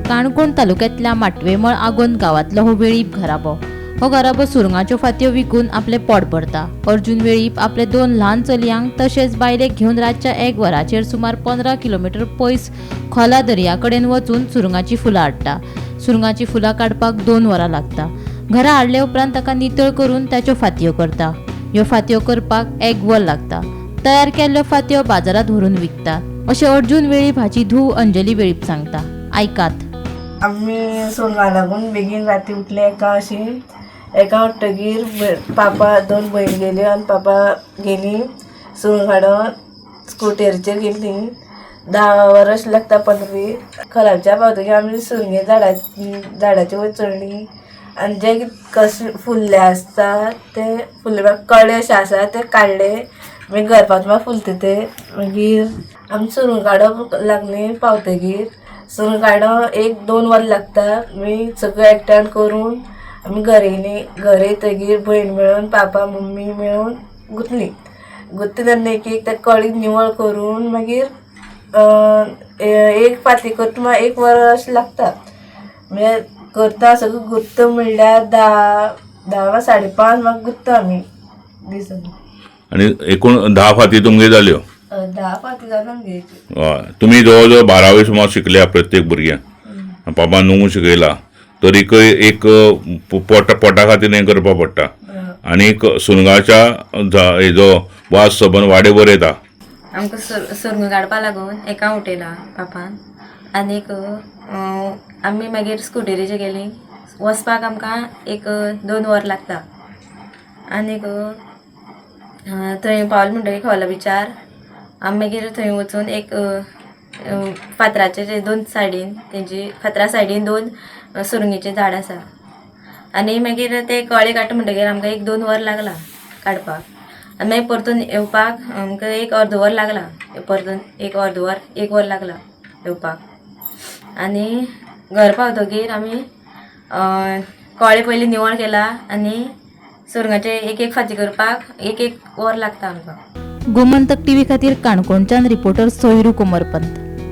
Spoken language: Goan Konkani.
काणकोण तालुक्यांतल्या माटवेमळ आगोंद गांवांतलो हो वेळीप घराबो. हो घराबो सुरंगाच्यो फातयो विकून आपलें पोट भरता. अर्जुन वेळीप आपले दोन ल्हान चलयांक तशेंच बायलेक घेवन रातच्या 1 वराचेर सुमार 15 किलोमिटर पयस खोला दर्या कडेन वचून सुरंगाचीं फुलां हाडटा. सुरंगाचीं फुलां काडपाक 2 वरां लागता. घरा हाडले उपरांत ताका नितळ करून ताच्यो फातयो करता. ह्यो फातयो करपाक 1 वर लागता. तयार केल्ल्यो फातयो बाजारांत व्हरून विकता अशें अर्जुन वेळीप हाची धूव अंजली वेळीप सांगता. आयकात. आमी सुरंगा लागून बेगीन राती उठले एका अशी एका उठ्ठगीर पापा 2 भयण गेल्यो आनी पापा गेली सुरंग हाडून स्कुटरीचेर गेली. 10 वरां अशें लागता 15 खलाच्या पावतकीर आमी सुरंगे झाडाचे वयर चडली आनी जे कशे फुल्ले आसता ते फुल्ले कळे अशे आसा ते काडले. मागीर घर पावता फुलता ते. मागीर आमी सुरंग काडप लागली पावतकीर सुरंग काडप 1-2 वरां लागता. मागीर सगळें एकठांय करून आमी घर येयली. घर येतकीर भयण मेळून पापा मम्मी मेळून गुंतली. गुंतली तेन्ना एक एक त्या कळी निवळ करून मागीर एक फाती करता 1 वर अशें लागता. म्हणजे करता सगळें गुत्त म्हणल्यार 10 वा 5:30 म्हाका गुत्ता आमी दिसांनी. आनी एकूण 10 फाती तुमगे जाल्यो? 10 फाती जाल्यो आमगे. हय. तुमी जवळ जवळ 12वी सुमार शिकल्या प्रत्येक भुरग्यांक, बाबान न्हू शिकयला तरीकय एक पोटा खातीर हें करपाक पडटा. आनीक सुरंगाच्या हेजो वास सबंद वाडेभर येता. आमकां सुरंगां काडपा लागून एका उठयला पापान आनीक आमी मागीर स्कुटरीचेर गेली. वचपाक आमकां 1-2 वर लागता. आनीक थंय पावले म्हणटकीर खोला बिचार आमी मागीर थंय वचून एक फातराचे 2 सायडीन तेजी फातरा सायडीन 2 सुरंगेचें झाड आसा. आनी मागीर ते कळे काडटा म्हणटकीर आमकां 1-2 वर लागला काडपाक. आनी मागीर परतून येवपाक आमकां 1 अर्द वर लागला. परतून 1 अर्द वर 1 वर लागला येवपाक. आनी घर पावतकीर आमी कळे पयलीं निवळ केला आनी सुरंगाचे 1-1 फाती करपाक 1-1 वर लागता आमकां. गोमंतक टीव्ही खातीर काणकोणच्यान रिपोर्टर सोयरू कोमरपंत.